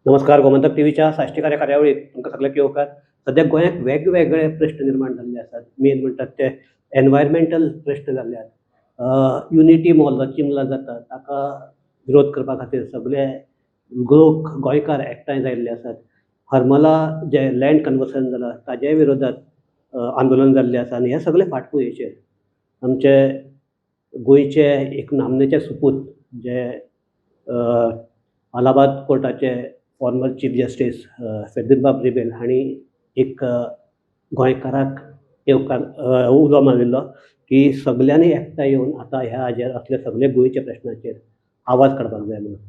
नमस्कार, गोमंतक टीव्हीच्या साश्टीकार ह्या कार्यावळीत तुमकां सगळ्यांक येवकार. सद्या गोंयांत वेगवेगळे प्रश्न निर्माण जाल्ले आसात. मेन म्हणटात ते एनवायरमेंटल प्रश्न जाल्ले आसात. युनिटी मॉल जो चिंबला जाता ताका विरोध करपा खातीर सगळे लोक, गोंयकार एकठांय जाल्ले आसात. हरमला जे लँड कन्वर्सन जाला ताज्याय विरोधात आंदोलन जाल्लें आसा आनी हे सगळे फाटभुंयेचेर आमचे गोंयचे एक नामनेचे सुपूत, जे अलाहाबाद कोर्टाचे former chief justice Ferdino Rebello हांणी एक गोंयकाराक येवकार उलो मारिल्लो की सगल्यांनी एकठांय येवन आतां ह्या हाजेर, असले सगळे गोंयच्या प्रश्नाचेर आवाज काडपाक जाय म्हणून.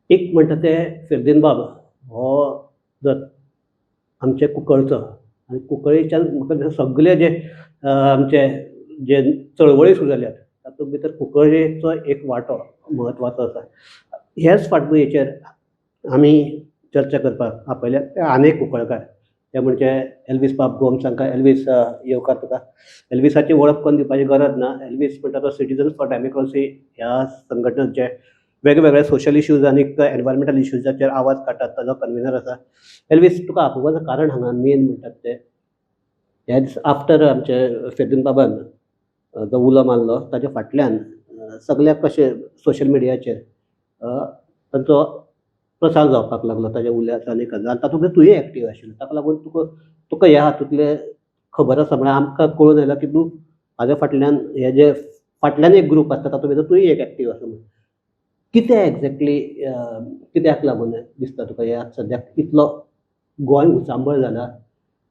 एक म्हणटा ते फेर्दीन बाब हो जर आमचे कुंकळचो आनी कुंकळीच्यान म्हाका दिसता सगळे जे आमचे जे चळवळी सुरू जाल्यात तातूंत भितर कुंकळेचो एक वांटो म्हत्वाचो आसा. ह्याच फाटभुंयेचेर आमी चर्चा करपाक आपयल्या ते आनीक कुंकळकार, ते म्हणजे एल्वीस बाब गोम्स हांकां. एल्वीस, येवकार तुका. एल्वीसाची वळख करून दिवपाची गरज ना. एल्वीस म्हणटा तो सिटीजन्स फॉर डेमोक्रेसी ह्या संघटनेचे वेगवेगळे सोशल इश्यूज आनी एनवायरमेंटल इश्यूजाचेर आवाज काडटात ताजो कन्विनर आसा. एल्वीस, तुका आपोवपाचें कारण हांगा मेन म्हणटात ते ह्या दीस आफ्टर आमचे फेर्दीन बाबान जो उलो मारलो ताच्या फाटल्यान सगल्याक कशें सोशल मिडियाचेर तांचो प्रसार जावपाक लागलो ताज्या उल्याचो आनी आनी तातूंत तुंय एक्टीव आशिल्लो. ताका लागून तुका ह्या हातूंतलें खबर आसा म्हळ्यार आमकां कळून आयलां की तूं हाज्या फाटल्यान, हे जे फाटल्यान एक ग्रूप आसता तातूंत भितर तूंय एक एक्टीव आसा म्हणून. कितें एक्झॅक्टली, कित्याक लागून दिसता तुका ह्या सद्याक इतलो गोंय उचांबळ जाला,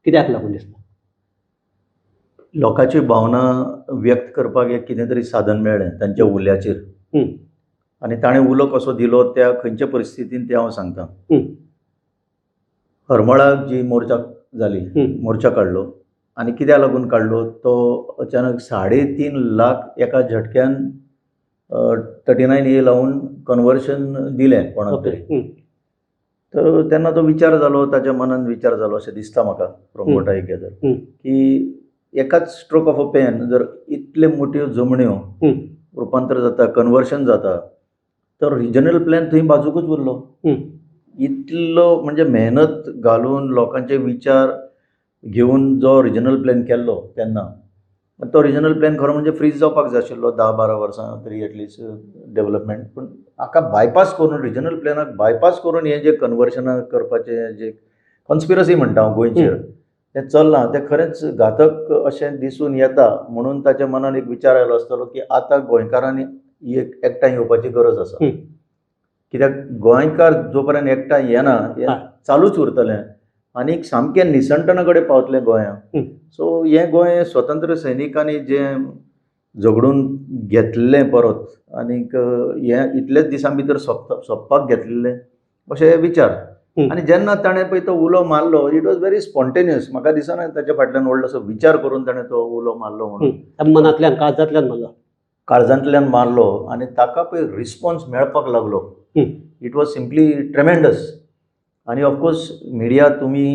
कित्याक लागून दिसता? लोकांची भावना व्यक्त करपाक एक कितें तरी साधन मेळ्ळें तांच्या उल्याचेर आनी ताणें उलो कसो दिलो, त्या खंयच्या परिस्थितीन, तें हांव सांगता. हरमळाक जी मोर्चा जाली, मोर्चा काडलो आनी कित्याक लागून काडलो तो अचानक 3.5 लाख एका झटक्यान 39A लावन कन्वर्शन दिलें कोणाक तरी. तर तेन्ना तो विचार जालो, ताच्या मनान विचार जालो अशें दिसता म्हाका, फ्रॉम what I gather, की एकाच स्ट्रोक ऑफ अ पेन जर इतले मोट्यो जमण्यो रुपांतर जाता, कन्वर्शन जाता, तर रिजनल प्लॅन थंय बाजूकूच उरलो. इतलो म्हणजे मेहनत घालून, लोकांचे विचार घेवन जो रिजनल प्लॅन केल्लो तेन्ना, तो रिजनल प्लॅन खरो म्हणजे फ्रीज जावपाक जाय आशिल्लो 10-12 वर्सां तरी एटलिस्ट डेवलपमेंट. पूण हाका बायपास करून, रिजनल प्लॅनाक बायपास करून हें जें कन्वर्शनां करपाचें जे कॉन्स्पिरसी म्हणटा हांव गोंयचेर तें चल्लां, तें खरेंच घातक अशें दिसून येता. म्हणून ताच्या मनान एक विचार आयलो आसतलो की आतां गोंयकारांनी एक एकठांय येवपाची गरज आसा, कित्याक गोंयकार जो पर्यंत एकठांय येना हें चालूच उरतलें आनी सामकें निसणटणा कडेन पावतलें गोंयांत. सो हें गोंय स्वतंत्र सैनिकांनी जें झगडून घेतलें परत आनीक हें इतलेच दिसां भितर सोंपता, सोंपपाक घेतलेलें अशे हे विचार. आनी जेन्ना ताणें पळय तो उलो मारलो, it was very spontaneous. म्हाका दिसना ताच्या फाटल्यान व्हडलोसो विचार करून ताणें तो उलो मारलो म्हणून. मनांतल्यान, काळजांतल्यान मारलो. काळजांतल्यान मारलो आनी ताका पळय रिस्पॉन्स मेळपाक लागलो, it was simply tremendous. आनी ऑफकोर्स मिडिया, तुमी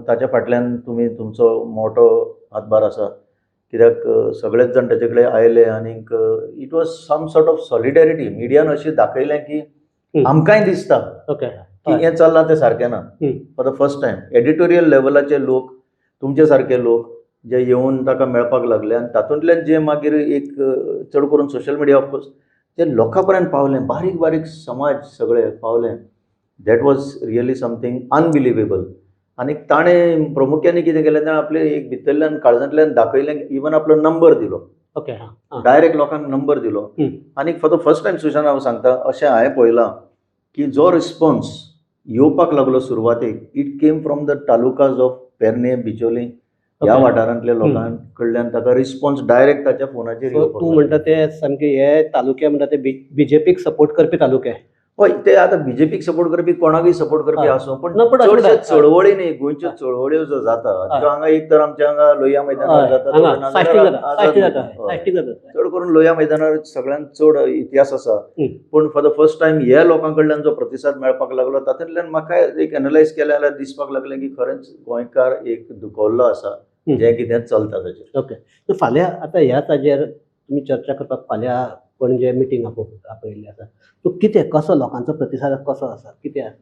ताच्या फाटल्यान तुमी तुमचो मोठो हातभार आसा, कित्याक सगळेच जाण ताचे कडेन आयले आनीक it was some sort of solidarity. मिडियान अशें दाखयलें की आमकांय दिसता की हें चल्लां तें सारकें ना. For the first time editorial लेवलाचे लोक, तुमचे सारके लोक जे येवन ताका मेळपाक लागले आनी तातूंतल्यान जे मागीर एक चड करून सोशल मिडिया ऑफकोर्स जे लोकां पर्यंत पावलें, बारीक बारीक समाज सगळे पावले, that was really something unbelievable. आनी ताणें प्रामुख्याने कितें केलें, ताणें आपलें एक भितरल्यान काळजांतल्यान दाखयलें, इवन आपलो नंबर दिलो. ओके हां हां डायरेक्ट लोकांक नंबर दिलो. आनी for the first time, Sushant, हांव सांगता, अशें हांवें पळयलां की जो रिस्पॉन्स येवपाक लागलो सुरवातेक, it came from the talukas of Pernem, Bicholim ह्या वाठारांतल्या लोकां कडल्यान ताका रिस्पॉन्स डायरेक्ट ताच्या फोनाचेर सो येवपाक तूं लागलो. म्हणटा ते सामके हे तालुके म्हणटा ते बीजेपीक सपोर्ट करपी तालुके. हय, ते आतां बीजेपीक सपोर्ट करपी, कोणाकूय सपोर्ट करपी आसूं, पण ना, पण अशें चडशे म्हणटा. चळवळी न्ही, गोंयच्यो चळवळ्यो ज्यो जाता त्यो हांगा एक तर आमच्या हांगा लोहिया मैदानार जाता, हांगा नाजाल्यार साश्टी जाता. आझाद साश्टी जाता. मैदान. हय. साश्टी जाता. चड करून लोहिया मैदानार सगळ्यांत चड इतिहास आसा. पूण फॉर the first time ह्या लोकां कडल्यान जो प्रतिसाद मेळपाक लागलो, तातूंतल्यान म्हाका एक एनलायज केलें जाल्यार दिसपाक लागलें की खरेंच गोंयकार एक दुखवल्लो आसा जें कितें चलता ताचेर. ओके, सो फाल्यां आतां ह्या ताजेर तुमी चर्चा करपाक फाल्यां पणजे मिटींग आपयल्ली आसा. सो कितें, कसो लोकांचो प्रतिसाद कसो आसा, कितें आसा?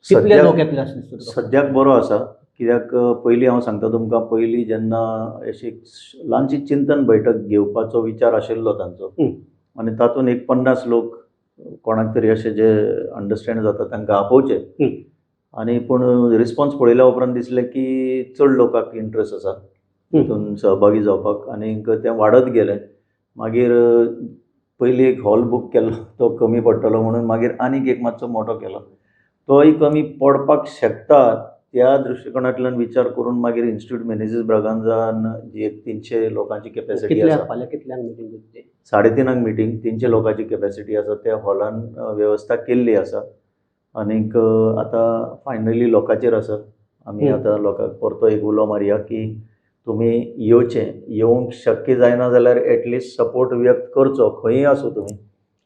कितले सद्याक लोक येतले अशें दिसता तुका? सद्याक बरो आसा, कित्याक पयलीं हांव सांगता तुमकां, पयलीं जेन्ना अशी ल्हानशी चिंतन बैठक घेवपाचो विचार आशिल्लो तांचो आनी तातूंत एक 50 लोक कोणाक तरी अशे जे अंडरस्टँड जाता तांकां आपोवचे आनी पूण रिस्पॉन्स पळयल्या उपरांत दिसलें की चड लोकांक इंट्रस्ट आसा तितून सहभागी जावपाक आनीक तें वाडत गेलें. मागीर पयलीं एक हॉल बूक केल्लो तो कमी पडटलो म्हणून मागीर आनीक एक मातसो मोटो केलो, तोय कमी पडपाक शकता त्या दृश्टिकोणांतल्यान विचार करून मागीर इन्स्टिट्यूट मेनेजीस ब्रागांझान जी एक 300 लोकांची कॅपॅसिटी कितल्यांक आसा, फाल्यां कितल्यांक मिटींग जातली? 3:30 मिटींग, 300 लोकांची कॅपॅसिटी आसा, त्या हॉलान वेवस्था केल्ली आसा आनीक आतां फायनली लोकांचेर आसा. आमी आतां लोकांक परतो एक उलो मारया की तुमी येवचें, येवंक शक्य जायना जाल्यार एटलिस्ट सपोर्ट व्यक्त करचो, खंयी आसूं तुमी.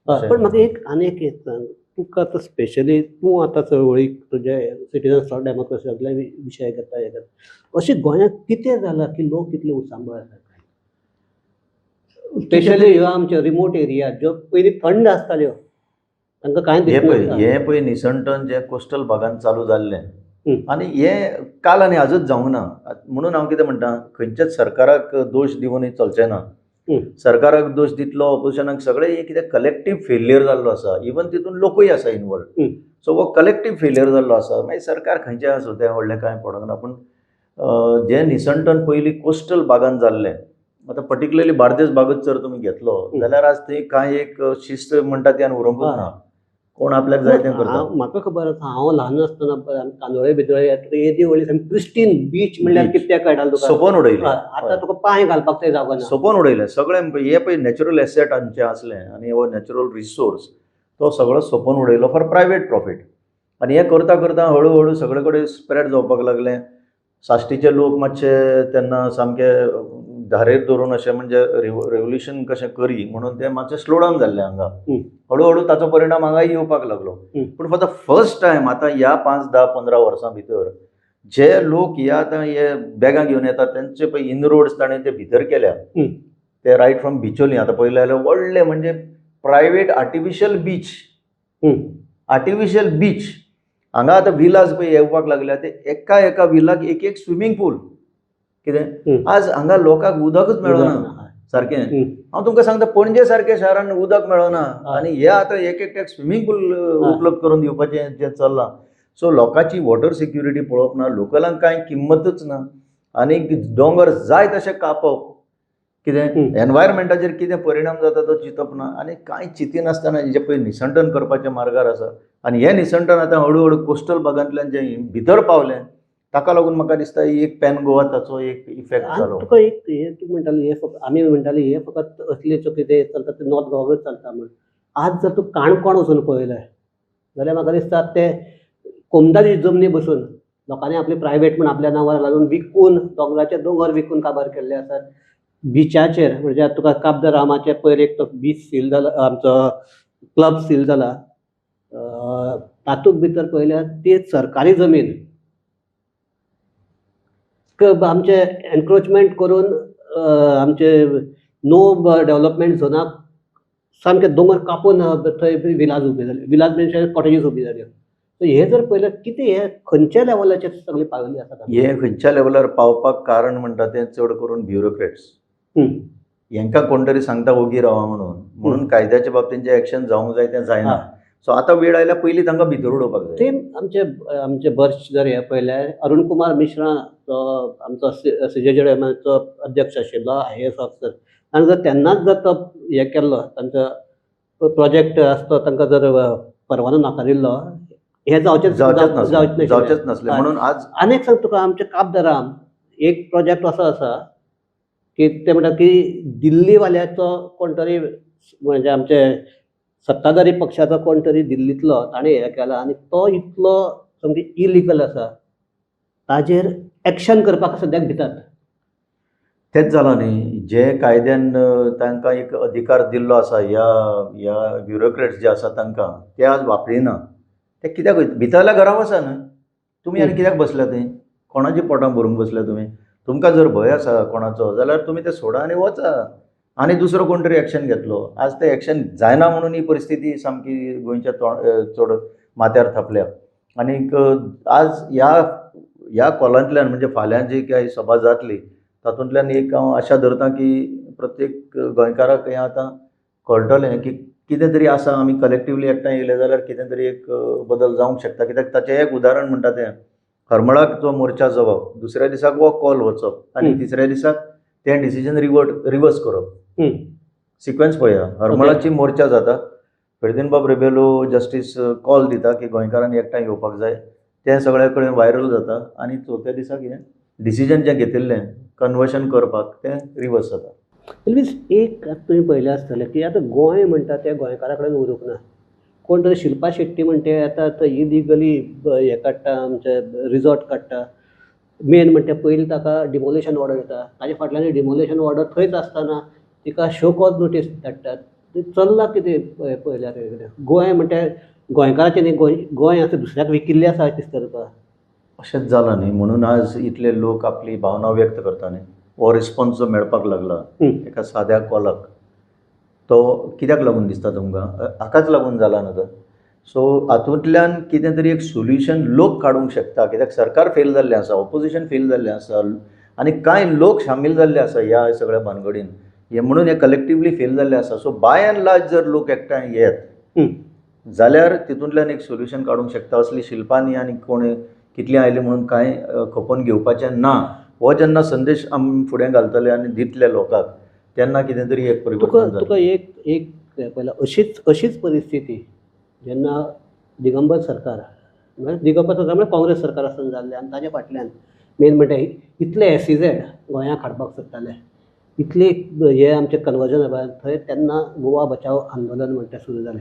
पण म्हाका एक आनी एक सांग, तुका आतां स्पेशली तूं आतां चळवळीक तुजे सिटीजन्स फॉर डेमोक्रेसी सगळे विशय घेता हे घेता, अशें गोंयांत कितें जालां की लोक कितले उचांबळ आसात? स्पेशली ह्यो आमच्यो रिमोट एरिया ज्यो पयलीं थंड आसताल्यो तांकां कांय हें पळय, दिसना. हें पळय निसणटन जें कोस्टल भागान चालू जाल्लें आनी हें काल आनी आजूच जावंक ना, म्हणून हांव कितें म्हणटा, खंयच्याच सरकाराक दोश दिवनय चलचें ना. सरकाराक दोश दितलो, ऑपोजिशनाक, सगळें हें कितें कलेक्टीव फेलियर जाल्लो आसा, इवन तितून लोकूय आसा इनवॉल्व. सो हो कलेक्टीव फेलियर जाल्लो आसा. मागीर सरकार खंयचें आसूं तें व्हडलें कांय पडोंक ना. पूण जें निसणटन पयलीं कोस्टल भागान जाल्लें, आतां पर्टिक्युलरली बार्देस भागूच जर तुमी घेतलो जाल्यार आज थंय कांय एक शिस्त म्हणटा ती आनी उरूंकूच ना, कोण आपल्याक जाय तें करता. म्हाका खबर आसा, हांव ल्हान आसतना कांदोळे बिदोळे येदी व्हडली सामकी प्रिस्टीन बीच म्हणल्यार कितें कळटालें तुका, सोपोवन उडयलें, आतां तुका पांय घालपाक थंय जागो ना, सोपोवन उडयलें सगळें. हें पळय नॅचरल एसेट आमचें आसलें आनी हो नॅचरल रिसोर्स तो सगळो सोपोवन उडयलो फॉर प्रायवेट प्रॉफीट. आनी हें करता करता हळू हळू सगळे कडेन स्प्रेड जावपाक लागलें. साश्टीचे लोक मातशे तेन्ना सामके धारेर धरून अशें म्हणजे रेवोल्युशन कशें करी म्हणून ते मातशे स्लो डावन जाल्ले हांगा, हळू हळू ताचो परिणाम हांगाय येवपाक लागलो. पूण फॉर the first time आतां ह्या 5, 10, 15 वर्सां भितर जे लोक हे आतां हे बॅगां घेवन येतात तेंचे पळय इनरोड्स ताणें ते भितर केल्या, ते रायट फ्रॉम बिचोली आतां पळयलें जाल्यार व्हडले म्हणजे private artificial beach, artificial beach हांगा आतां विलास पळय येवपाक लागल्या, ते एका एका विलाक एक एक स्विमींग पूल कितें. आज हांगा लोकांक उदकच मेळना सारकें. हांव तुमकां सांगता, पणजे सारक्या शारान उदक मेळना आनी हे आतां एक एकट्याक स्विमींग पूल उपलब्ध करून दिवपाचें जें चल्लां. सो लोकांची वॉटर सिक्युरिटी पळोवप ना, लोकलांक कांय किंमतच ना आनी दोंगर जाय तशें कापप कितें, एनवायरमेंटाचेर कितें परिणाम जाता तो चिंतप ना आनी कांय चिंतिनासतना जें पळय निसणटन करपाच्या मार्गार आसा. आनी हें निसणटन आतां हळू हळू कोस्टल भागांतल्यान जें भितर पावलें ताका लागून म्हाका दिसता ही एक पॅन गोवा ताचो एक इफेक्ट जालो. तुका एक हें तूं म्हणटालें, हें फकत आमी म्हणटाले हें फकत असलें कितें चलता तें नॉर्थ गोवाकूच चलता म्हूण. आज जर तूं काणकोण वचून पळयलें जाल्यार म्हाका दिसता ते कोमदारी जमनी बसून लोकांनी आपली प्रायवेट म्हूण आपल्या नांवार घालून विकून दोंगराचे दोंगर विकून काबार केल्ले आसात. बिचाचेर म्हणजे आतां तुका काब the रामाचेर पयर एक तो बीच सील जाला, आमचो क्लब सील जाला, तातूंत भितर पळयल्यार ती सरकारी जमीन आमचे एनक्रोचमेंट करून आमचे नो डेव्हलपमेंट झोनाक सामके दोंगर कापून थंय विलाज उबी जाली, विलाज मिन्स कॉटेजीस उबी जाल्यो. सो हे जर पळयल्यार कितें हे खंयच्या लेवलाचेर सगळें पाविल्लें आसा? हे खंयच्या लेवलार पावपाक कारण म्हणटा तें चड करून ब्युरोक्रेट्स, हेंकां कोण तरी सांगता ओगी रावा म्हणून, म्हणून कायद्याच्या बाबतींत जें एक्शन जावंक जाय तें जायना. सो आतां वेळ आयल्या पयलीं तांकां भितर उडोवपाक जाय. ते आमचे आमचे बर्च जर हे पळयल्यार अरुण कुमार मिश्रा जो आमचो सीजेजेडएमाचो अध्यक्ष आशिल्लो, आयएएस ऑफिसर, ताणें जर तेन्नाच जर तो हें केल्लो तांचो प्रोजेक्ट आसतो तांकां जर परवानो नाकारिल्लो हें जावचेंच जावचेंच नासलें, जावचेंच नासलें. म्हणून आज आनी एक सांग तुका, आमचे काब the Ram एक प्रोजेक्ट असो आसा की ते म्हणटा की दिल्लीवाल्याचो कोण तरी म्हणजे आमचे सत्ताधारी पक्षाचो कोण तरी दिल्लींतलो ताणें हें केला आनी तो इतलो सामकी इलिगल आसा, ताजेर एक्शन करपाक सद्याक भितात. तेंच जालां न्ही, जे कायद्यान तांकां एक अधिकार दिल्लो आसा ह्या ह्या ब्युरोक्रेट्स जे आसा तांकां ते आज वापरिना. ते कित्याक भितर जाल्यार घरा वचा न्हय तुमी, आनी कित्याक बसल्या थंय? कोणाची पोटां भरूंक बसल्या तुमी? तुमकां जर भंय आसा कोणाचो जाल्यार तुमी ते सोडा आनी वचा, आनी दुसरो कोण तरी एक्शन घेतलो. आज ते एक्शन जायना म्हणून ही परिस्थिती सामकी गोंयच्या चड माथ्यार थापल्या. आनीक आज ह्या ह्या कॉलांतल्यान म्हणजे फाल्यां जी काय सभा जातली तातूंतल्यान एक हांव आशा धरता की प्रत्येक गोंयकाराक हें आतां कळटलें की कितें तरी आसा, आमी कलेक्टिवली एकठांय येयले जाल्यार कितें तरी एक बदल जावंक शकता. कित्याक ताचें एक उदाहरण म्हणटा तें हरमळाक जो मोर्चा जावप, दुसऱ्या दिसाक हो कॉल वचप आनी तिसऱ्या दिसाक तें डिसिजन रिवर्स करप. सिक्वेन्स पळया, हरमळाची मोर्चा जाता, फेर्दिनबाब रिबेलो जस्टीस कॉल दिता की गोंयकारांनी एकठांय येवपाक जाय, तें सगळ्या कडेन व्हायरल जाता आनी चवथ्या दिसाक हें डिसिजन जें घेतिल्लें कन्वर्शन करपाक तें रिवर्स जाता. एल्वीस, एक तुवें पळयलें आसतलें की आतां गोंय म्हणटा तें गोंयकारा कडेन उरूंक ना. कोण तरी शिल्पा शेट्टी म्हणटा आतां आतां इलिगली हें काडटा, आमचें रिजॉर्ट काडटा. मेन म्हणटा पयलीं ताका डिमोलिशन ऑर्डर येता, ताजे फाटल्यान डिमोलिशन ऑर्डर थंयच आसतना तिका शो कॉज नोटीस धाडटात. तें चल्लां कितें पळयल्यार गोंय म्हणटा गोंयकाराचें न्ही, गोंय गोंय आतां दुसऱ्याक विकिल्लें आसा अशें दिसता तुका? अशेंच जालां न्ही, म्हणून आज इतले लोक आपली भावना व्यक्त करता न्ही. हो रिस्पोन्स जो मेळपाक लागला एका साद्या कॉलाक, तो कित्याक लागून दिसता तुमकां? हाकाच लागून जाला न्हू तो. सो हातूंतल्यान कितें तरी एक सोल्युशन लोक काडूंक शकता, कित्याक सरकार फेल जाल्लें आसा, ऑपोजिशन फेल जाल्लें आसा आनी कांय लोक सामील जाल्ले आसा ह्या सगळ्या भानगडीन, हे म्हणून हे कलेक्टिवली फेल जाल्ले आसा. सो बाय अँड लार्ज जर लोक एकठांय येत जाल्यार तितूंतल्यान एक सोल्युशन काडूंक शकता. असली शिल्पांनी आनी कोण कितलीं आयलीं म्हणून कांय खपोवन घेवपाचें ना, हो जेन्ना संदेश आमी फुडें घालतले आनी दितले लोकांक तेन्ना कितें तरी एक परिवर्तन जातलें. तुका एक एक पळयला, अशीच अशीच परिस्थिती जेन्ना दिगंबर सरकार, म्हळ्यार दिगंबर सरकार म्हळ्यार काँग्रेस सरकार आसतना जाल्लें आनी ताज्या फाटल्यान मेन म्हणटा इतले एसईझेड गोंयांक हाडपाक सोदताले, इतले हे आमचें कन्वर्जन जावपाक थंय तेन्ना गोवा बचाव आंदोलन म्हणटा सुरू जालें.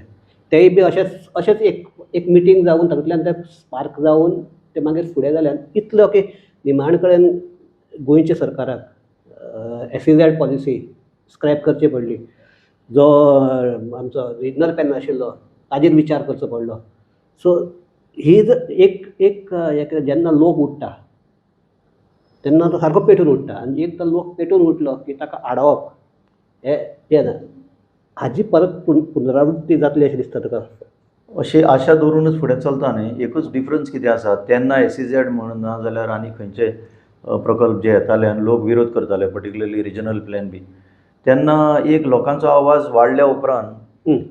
तेंय बी अशेंच अशेंच एक एक मिटींग जावन तातूंतल्यान ते स्पार्क जावन ते मागीर फुडें जालें आनी इतलो की निमाण कडेन गोंयच्या सरकाराक एसईझेड पॉलिसी स्क्रॅप करची पडली, जो आमचो रिजनल प्लॅन आशिल्लो ताजेर विचार करचो पडलो. सो ही जर एक एक जेन्ना लोक उठ्ठा तेन्ना तो सारको पेटून उठ्ठा आनी एक तर लोक पेटून उठलो की ताका आडावप हें हें ना. हाजी परत पुनरावृत्ती जातली अशें दिसता तुका? अशी आशा दवरूनच फुडें चलता न्ही. एकूच डिफरन्स कितें आसा, तेन्ना एसईझेड म्हण ना जाल्यार आनी खंयचे प्रकल्प जे येताले आनी लोक विरोध करताले, पर्टिकुलरली रिजनल प्लॅन बी, तेन्ना एक लोकांचो आवाज वाडल्या उपरांत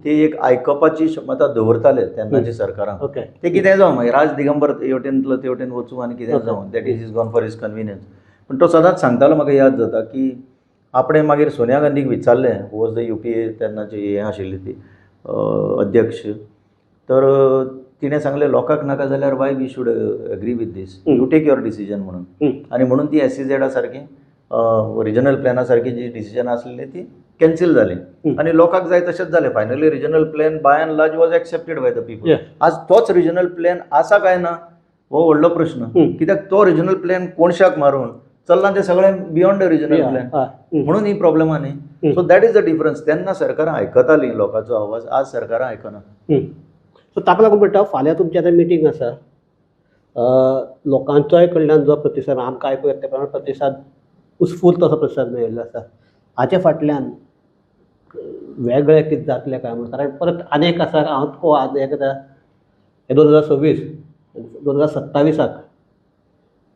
ती एक आयकपाची क्षमता दवरताले तेन्नाचे सरकारां. ते कितेंय जावं, मागीर राज दिगंबर हेवटेनतलो तेवटेन वचूं आनी कितेंय जावं, that is is gone for his convenience. पूण तो सदांच सांगतालो, म्हाका याद जाता की आपणें मागीर सोनिया गांधीक विचारलें, was the UPA तेन्नाची हें आशिल्ली ती अध्यक्ष, तर तिणें सांगलें लोकांक नाका जाल्यार why we should agree with this, you take your decision म्हणून. आनी म्हणून ती एसईझेडा सारकी रिजनल प्लॅना सारकी जी डिसिजन आसलेली ती कॅन्सील जाली आनी लोकांक जाय तशेंच जालें. Finally regional plan by and large was accepted by the people. आज तोच रिजनल प्लॅन आसा काय ना हो व्हडलो प्रश्न, कित्याक तो रिजनल प्लॅन कोणशाक मारून चल्लां तें सगळें बियोंड the regional plan, म्हणून ही प्रॉब्लेमा न्ही. So that is the difference. तेन्ना सरकारां आयकतालीं लोकांचो आवाज, आज सरकारां आयकना. सो ताका लागून म्हणटा फाल्यां तुमची आतां मिटींग आसा, लोकांचोय कडल्यान जो प्रतिसाद आमकां आयकूंक येता ते प्रमाणे प्रतिसाद उत्स्फूर्त असो प्रतिसाद मेळिल्लो आसा, हाचे फाटल्यान वेगळें कितें जातलें काय म्हणून? कारण परत आनी एक आसा, हांव तुका आज हें करता, हे 2026 2027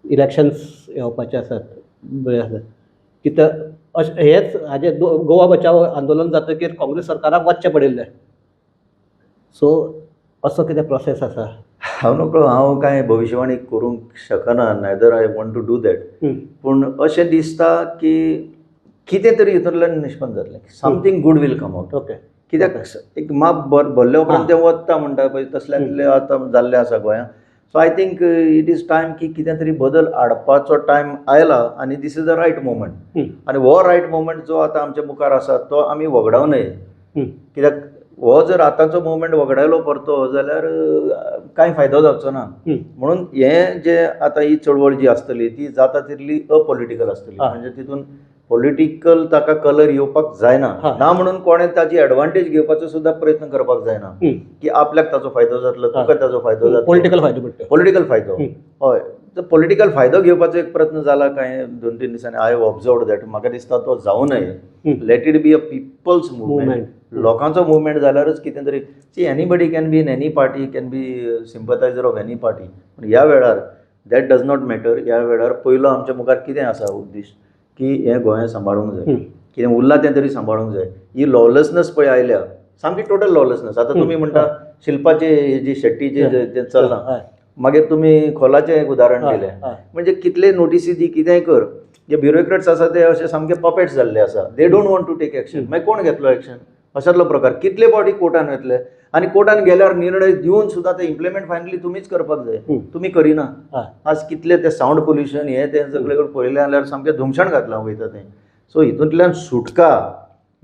इलेक्शन्स येवपाचे आसात, बरें आसा कित्याक अशें हेच हाजें गोवा बचाव आंदोलन जातकीर काँग्रेस सरकाराक वचचें पडिल्लें. सो असो कितें प्रोसेस आसा? हांव नकळो, हांव कांय भविश्यवाणी करूंक शकना, neither I want to do that. पूण अशें दिसता की कितें तरी हितूंतल्यान निश्पन्न जातलें, something good will come out. कित्याक एक माप भरल्या उपरांत तें वता म्हणटा पळय, तसल्यांतलें आतां जाल्लें आसा गोंयांत. So I think it is time की कितें तरी बदल हाडपाचो टायम आयला आनी this is the right moment. आनी हो रायट मोमेंट जो आतां आमच्या मुखार आसा तो आमी वगडावं नये, कित्याक हो जर आतांचो मुवमेंट वगडायलो परतो जाल्यार कांय फायदो जावचो ना. म्हणून हें जें आतां ही चळवळ जी आसतली ती जाता तितली अपॉलिटिकल आसतली, म्हणजे तितून पॉलिटिकल ताका कलर येवपाक जायना ना, म्हणून कोणें ताजी एडवांटेज घेवपाचो सुद्दां प्रयत्न करपाक जायना की आपल्याक ताचो फायदो जातलो, तुका ताचो फायदो जातलो. पॉलिटिकल फायदो म्हणटा. पॉलिटिकल फायदो, हय, तर पॉलिटिकल फायदो घेवपाचो एक प्रयत्न जाला कांय 2-3 दिसांनी, I have observed that. म्हाका दिसता तो जावं नये, let it be a people's movement. Movement. लोकांचो मुवमेंट जाल्यारच कितें तरी. See, anybody can be in any party, can be sympathiser of any party, पूण ह्या वेळार that does not matter. ह्या वेळार पयलो आमच्या मुखार कितें आसा उद्देश की हें गोंय सांबाळूंक जाय, कितें उरलां तें तरी सांबाळूंक जाय. ही लॉलेसनेस पळय आयल्या, सामकी टोटल लॉलेसनेस. आतां तुमी म्हणटा शिल्पाचे जी शेट्टीचे जें चल्लां, मागीर तुमी खोलाचें एक उदाहरण दिलें. म्हणजे कितले नोटिसी दी, कितेंय कर, जे ब्युरोक्रेट्स आसा ते अशे सामके पपेट्स जाल्ले आसा. They don't want to take action. मागीर कोण घेतलो एक्शन? अशातलो प्रकार. कितले फावटी कोर्टान वतले आनी कोर्टान गेल्यार निर्णय दिवन सुद्दां ते इम्प्लिमेंट फायनली तुमीच करपाक जाय, तुमी करिना. आज कितले ते सावंड पोल्युशन हे ते सगळे कडेन पळयलें जाल्यार सामकें धुमशण घातलां वयता तें. सो हितूंतल्यान सुटका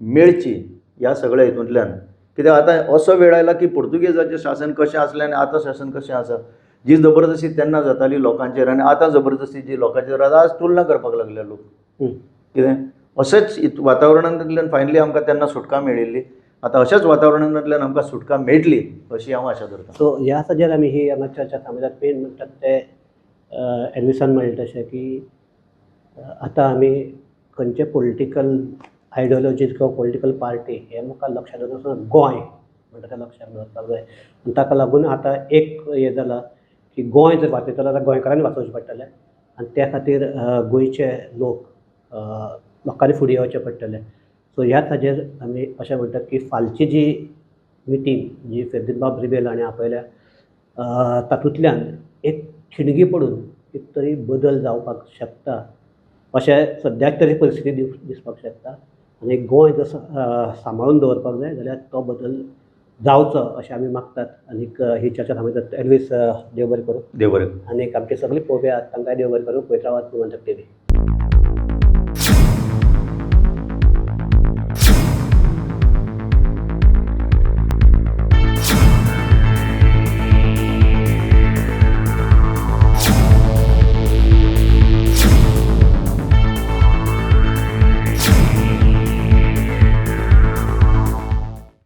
मेळची ह्या सगळ्या हितूंतल्यान, कित्याक आतां असो वेळ आयला की पुर्तुगेजाचें शासन कशें आसलें आनी आतां शासन कशें आसा. जी जबरदस्ती तेन्ना जाताली लोकांचेर आनी आतां जबरदस्ती जी लोकांचेर जाता, आज तुलना करपाक लागल्या लोक. कितें अशेंच वातावरणांतल्यान फायनली आमकां तेन्ना सुटका मेळिल्ली, आतां अशाच वातावरणांतल्यान आमकां सुटका मेळटली अशी हांव आशा धरतां. सो ह्या हाजेर आमी ही हांगा चर्चा थांबयतात. मेन म्हणटात ते एडविसान म्हणलें तशें की आतां आमी खंयचे पॉलिटिकल आयडियोलॉजीज किंवा पॉलिटिकल पार्टी हे मुखार लक्षात दवरनासतना गोंय म्हणटा तें लक्षात दवरपाक जाय. आनी ताका लागून आतां एक हें जालां की गोंय जर वाचयतलो जाल्यार गोंयकारांनी वाचोवचें पडटलें आनी त्या खातीर गोंयचे लोक लोकांनी फुडें येवचें पडटलें. सो ह्याच हाजेर आमी अशें म्हणटात की फालची जी मिटींग जी फेर्दीन रिबेल हाणें आपयल्या, तातूंतल्यान एक खिणगी पडून एक तरी बदल जावपाक शकता अशें सद्याक तरी परिस्थिती दिसपाक शकता. आनी गोंय जर सांबाळून दवरपाक जाय जाल्यार तो बदल जावचो अशें आमी मागतात. आनीक ही चर्चा थांबयतात. एडवीस, देव बरें करूं. देव बरें. आनीक आमचे सगळे पळोवपी आहात तांकांय देव बरें करूं. पळयत रावात गोमंतक टीव्ही.